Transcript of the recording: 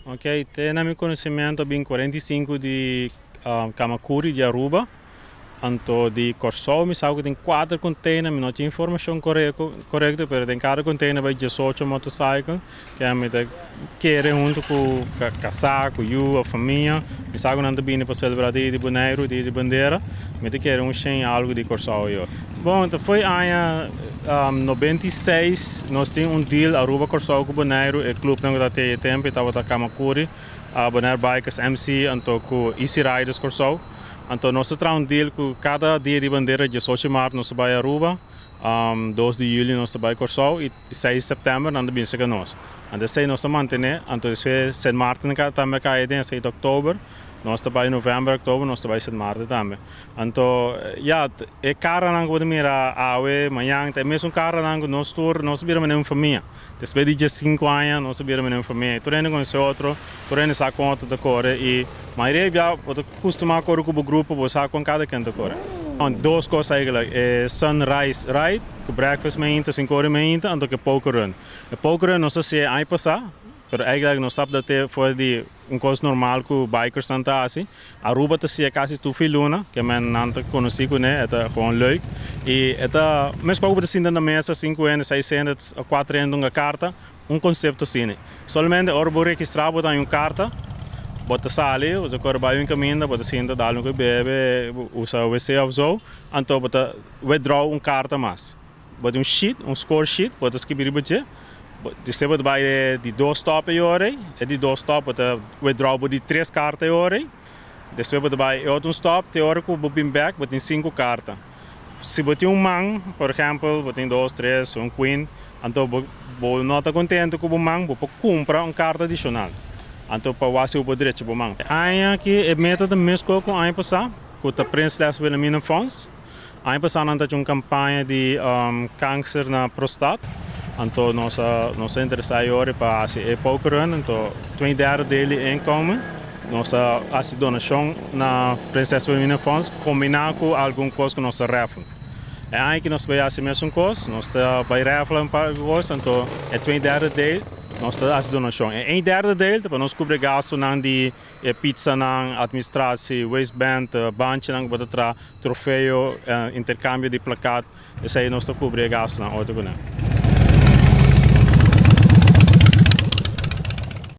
Ok, te na mi conocimento bin 45 di Camacuri di Aruba. Anto di Kòrsou mi sa ku tin kuater container, mi no tin informashon korekto, pero den kada container bai 18 motorcycle, ke mi ta kere huntu ku kasá, ku yu òf famia. Mi sa ku nan ta bini pa selebrá Dia di Boneiru, Dia di Bandera. Mi ta kere un shen algu di Kòrsou ayo. Bon, ta foi aña 96 nos tin un deal Aruba, Kòrsou ku Boneiru, e clubnan ku ta te e tempu e tabata Camacuri, Bonaire Bikers MC anto ku Easy Riders Kòrsou. Anto nos ta traha un deal ku kada dia di bandera 18 mart nos ta bai Aruba, 2 di juli nos ta bai Kòrsou i 6 sèptèmber nan ta bin serka nos. Anto esei nos ta mantené, anto despues Sint Maarten tambe a kai aden, 6 di òktober, nos ta bai novèmber, òktober nos ta bai Sint Maarten tambe. Anto ya, e karanan ku bo ta mira awe, mañan, ta e mesun karanan ku nos tur, nos a bira manera un famia. Despues di 15 aña nos a bira manera un famia i tur hende konosé otro, tur hende sa kon otro ta kore i mayoria di bia bo ta kustumá kore ku bo grupo, bo sa kon kada ken ta kore. Dos kos eigenlijk, e sunrise ride ku breakfast mainta, sinku ora mainta, anto ku e poker run. E poker run nos a hasié aña pasá, pero eigenlijk nos tabata te for di un kos normal ku bikersnan ta hasi. Aruba ta siña kasi tur fin luna, ke men nan ta konosí kuné, e ta gewoon leuk. I e ta meskos ku bo ta sinta na mesa sinku hende, seis hende, kuater hende hunga karta, un konsepto asina. Solamente ora bo registrá bo ta haña un karta, bo ta sali, bo ta kore bai un kaminda, bo ta sinta dal un ku bebe, usa wc òf zo, anto bo ta withdraw un karta mas. Bo tin un sheet, un score sheet, bo ta skibi riba dje. Despues bo ta bai e di dos stop e ora ei. E di dos stop bo ta withdraw bo di tres karta e ora ei. Despues bo ta bai e otro un stop te ora ku bo bin bek bo tin sinku karta. Si bo tin un man, por ehèmpel, bo tin dos, tres, un queen, anto bo bo no ta kontento ku bo man, bo por kumpra un karta adishonal. Anto pa wak si bo por drecha bo man. E aña aki e meta ta meskos ku aña pasá, ku ta Prinses Wilhelmina Fonds. Aña pasá nan ta haci un campaña di cancer na prostat, anto nos a nos a interesá e ora pa haci e poker run, anto twee derde deel di e inkomen nos a haci donacion na Prinses Wilhelmina Fonds combiná cu algun cos cu nos ta raffle. E aña aki nos ta bay haci mesun cos, nos ta bay raffle un par di cos, anto e twee derde deel nos ta haci donacion. E een derde deel ta pa nos cubri gastonan di E pizzanan, administratie, waistband, banchinan ku bo ta traha, trofeo, interkambio di plakat, esei nos ta kubri e gastunan otro ku nan.